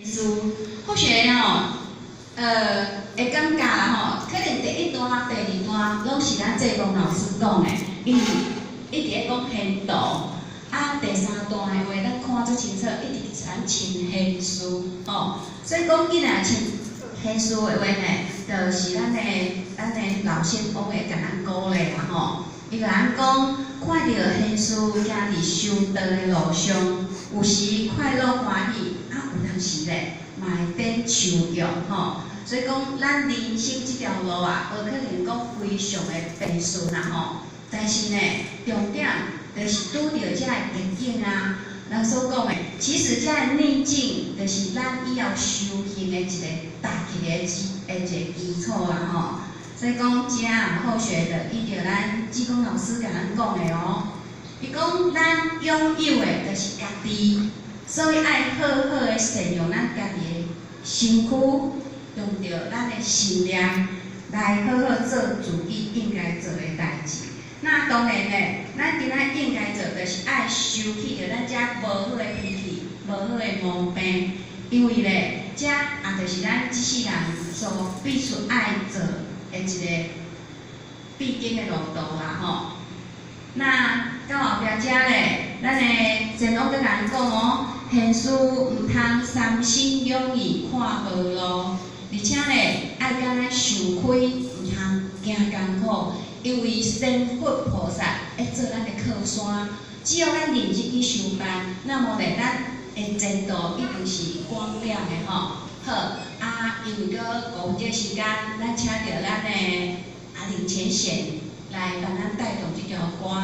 師好學吼，會感覺啦吼，可能第一段、第二段攏是咱濟公老師講的，因為一直咧講前途。啊，第三段的話，咱看足清楚，一直是咱穿賢師吼。所以講緊啊，穿賢師的話呢，就是咱的老仙翁會共咱鼓勵啦吼。伊共咱講，看著賢師行佇修道的路上，有時快樂歡喜，啊，有當時咧嘛會變愁郁吼。所以講，咱人生這條路啊，無可能講非常的平順啦吼。但是呢，重點就是拄著這个逆境啊。人所講的，其實這个逆境，就是咱以後修行的一個踏起的一個基礎啦吼。所以講，遮好學的，依著咱濟公老師共咱講的哦。伊講，咱擁有的就是家己，所以愛好好的善用咱家己的身軀，用著咱的心念來好好做自己應該做的代誌。那當然咧，咱今仔應該做，就是愛收起著咱這無好的脾氣、無好的毛病，因為咧，這也就是咱這世人所必須愛做的一個必經的路途啦吼。那到後壁遮咧，咱的仙翁閣共咱講哦，賢師毋通三心兩意看無路，而且咧愛敢若想開，毋通驚艱苦，因為仙佛菩薩會做咱的靠山，只要咱認真去修辦，那麼咧，咱的前途一定是光亮的吼。好，啊，因為閣5分鐘時間，咱請著咱的阿林前賢來幫咱帶動這條歌。